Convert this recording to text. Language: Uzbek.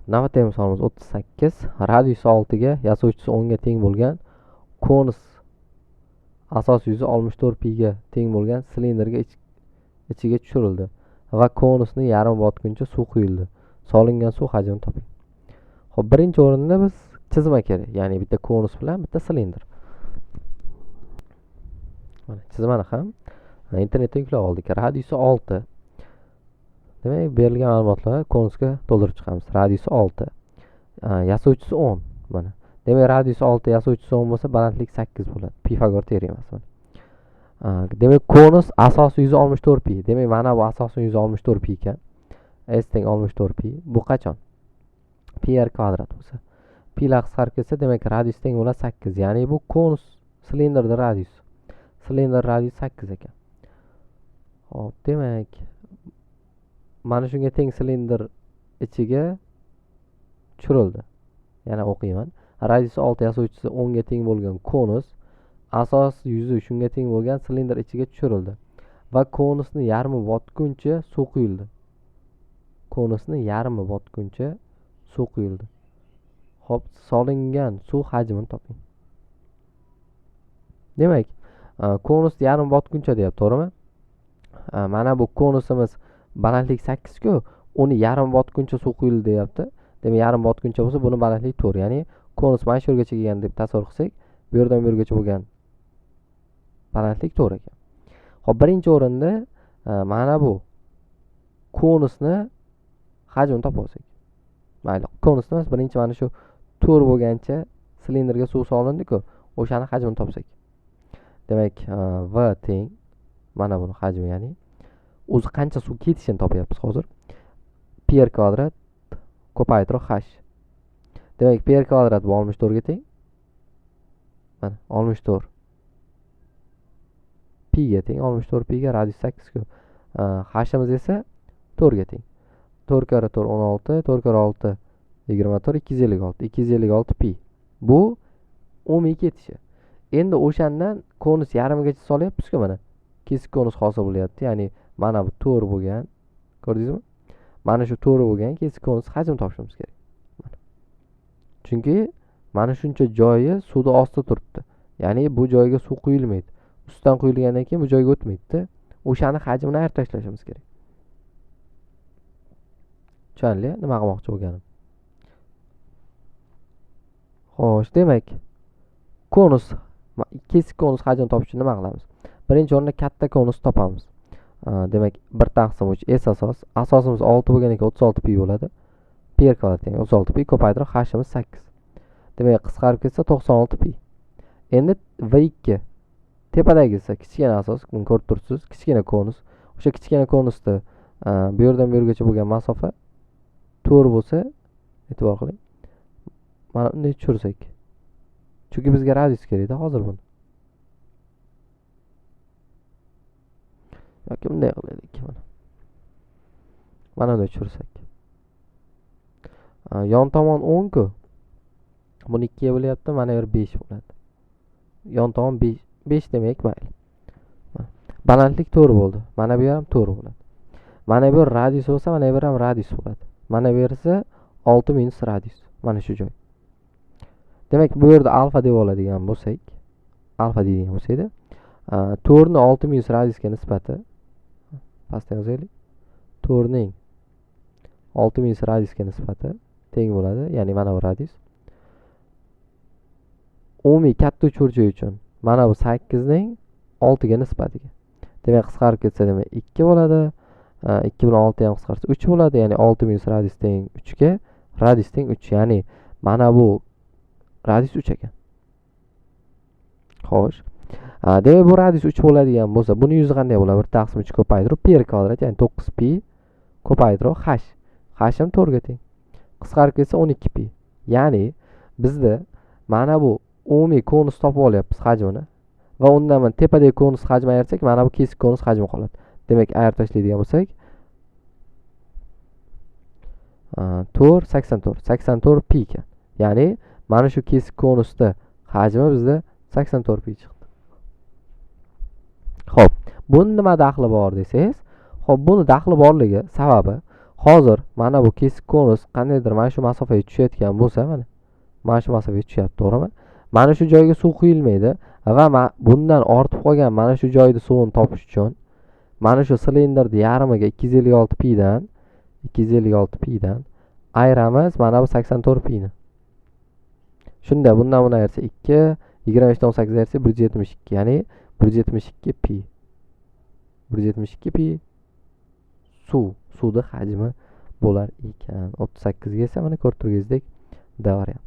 Navbatdagi misolimiz 38. Radiusi 6 ga, yasovchisi 10 ga teng bo'lgan konus asos yuzi 64 pi ga teng bo'lgan silindrga ichiga tushirildi va konusni yarmi botguncha suv quyildi. Solingan suv hajmini toping. Xo'p, birinchi o'rinda biz chizma kerak, ya'ni bitta konus bilan bitta silindr. Mana chizmani ham internetdan yuklab oldik. Radiusi 6. Demak, berilgan ma'lumotlarni konusga to'ldirib chiqamiz. Radiusi 6. Yasovchisi 10. Mana. Demak, radiusi 6, yasovchisi 10 bo'lsa, balandlik 8 bo'ladi. Pifagor teoremasi mana. Demak, konus asosi 164 pi. Demak, mana bu asosi 164 pi ekan. S teng 64 pi. Bu qachon? Pi r kvadrat bo'lsa. Pilar qisqarib ketsa, demak, radius teng bo'ladi 8. Ya'ni bu konus silindrning radiusi. Silindr radiusi 8 ekan. Xo'p, demak, mana shunga teng silindr ichiga tushirildi. Yana o'qiyman. Radiusi 6, yasovchisi 10 ga teng bo'lgan konus asos yuzi shunga teng bo'lgan silindr ichiga tushirildi va konusni yarmi botguncha suv quyildi. Konusni yarmi botguncha suv quyildi. Xo'p, solingan suv hajmini toping. Demak, konus yarmi botguncha deyapti, to'g'rimi? Mana bu konusimiz balandlik 8 ku, uni yarim botguncha suv quyildi deyapti. Demak, yarim botguncha bo'lsa, buni balandligi 4, ya'ni konus mana shu yergacha kelgan deb tasavvur qilsak, bu yerdan bu yergacha bo'lgan balandlik 4 ekan. Xo'p, birinchi o'rinda mana bu konusni hajmini topib olsak. Mayli, konusni emas, birinchi mana shu 4 bo'lgancha silindrga suv solindi-ku, o'shani hajmini topsak. Demak, V teng mana buni hajmi, ya'ni o'zi qancha suv ketishini topyapmiz hozir. Pi r kvadrat ko'paytirib h. Demak, pi r kvadrat bu 64 ga teng. Mana 64 pi ga teng, 64 pi ga radius 8 ku. H'imiz esa 4 ga teng. 4 karra 4 16, 4 karra 6 24, 256, 256 pi. Bu umumiy ketishi. Endi o'shandan konus yarmigacha solyapmiz-ku mana. Kesik konus hosil bo'lyapti. Ya'ni mana bu 4 bo'lgan, ko'rdingizmi? Mana shu 4 bo'lgan kesik konus hajm topishimiz kerak. Mana. Chunki mana shuncha joyi suvni ostida turibdi. Ya'ni bu joyga suv quyilmaydi. Ustidan quyilgandan keyin bu joyga o'tmaydi-da. O'shani hajmini ayirib tashlashimiz kerak. Tushunarli, nima qilmoqchi bo'lganim? Xo'sh, demak, konus, kesik konus hajmini topish uchun nima qilamiz? Birinchi o'rinda katta konus topamiz. Demak, 1 taqsim 3 S asos. Asosimiz 6 bo'lgan ekan, 36 pi bo'ladi. Pi r kvadrat teng 36 pi ko'paytirib h'imiz 8. Demak, qisqarib ketsa 96 pi. Endi V2 tepadagisi kichkina asos, buni ko'rib turibsiz, kichkina konus. O'sha kichkina konusni bu yerdan bu yergacha bo'lgan masofa 4 bo'lsa, e'tibor qiling. Mana bunday tushirsak. Chunki bizga radius kerak-da hozir buni. Yoki bunday qilaylik mana. Mana bunday tushirsak. Yon tomon 10 ku. Buni 2 ga bo'lyapti, mana bu yer 5 bo'ladi. Yon tomon 5 demak mayli. Balandlik 4 bo'ldi. Mana bu yer ham 4 bo'ladi. Mana bu radius bo'lsa, mana bu yer ham radius bo'ladi. Mana bu yer esa 6 minus radius. Mana shu joy. Demak, bu yerda alfa deb oladigan bo'lsak, alfa deydigan bo'lsak-da, 4 ni 6 minus radiusga nisbati pastda yozaylik. 4 ning 6 minus radiusga nisbati teng bo'ladi, ya'ni mana bu radius. Umumiy katta uchburchak uchun mana bu 8 ning 6 ga nisbatiga. Demak, qisqarib ketsa, demak 2 bo'ladi. 2 bilan 6 ham qisqarsa 3 bo'ladi, ya'ni 6 minus radius teng 3 ga, radius teng 3, ya'ni mana bu radius 3 ekan. Xo'sh. Demak, bu radius 3 bo'ladigan bo'lsa, buni yuzi qanday bo'ladi? 1 taqsim 3 ko'paytirib pi r kvadrat, ya'ni 9 pi ko'paytirib h. H ham 4 ga teng. Qisqarib ketsa 12 pi. Ya'ni bizda mana bu umumiy konus topib olyapmiz hajmini va undan mana tepadagi konus hajmi ayirsak, mana bu kesik konus hajmi qoladi. Demak, ayirib tashlaydigan bo'lsak, 4 84, 84 pi ekan. Ya'ni mana shu kesik konusda hajmi bizda 84 pi chiqdi. Xo'p, buni nima daxli bor desangiz, xo'p, buni daxli borligi sababi Hozir mana bu kesik konus qandaydir mana shu masofaga tushayotgan bo'lsa, mana shu masofaga tushyapti, to'g'rimi? Mana shu joyga suv quyilmaydi va bundan ortib qolgan mana shu joyda suvini topish uchun mana shu silindrni yarmiga 256 pidan 256 pidan ayiramiz mana bu 84 pini. Shunda bundan buni ayirsa 2, 25 dan 18 ayirsa 172, ya'ni 172 pi. 172 pi suvni hajmi bo'lar ekan. 38 ga esa mana ko'rib turganingizdek D variant.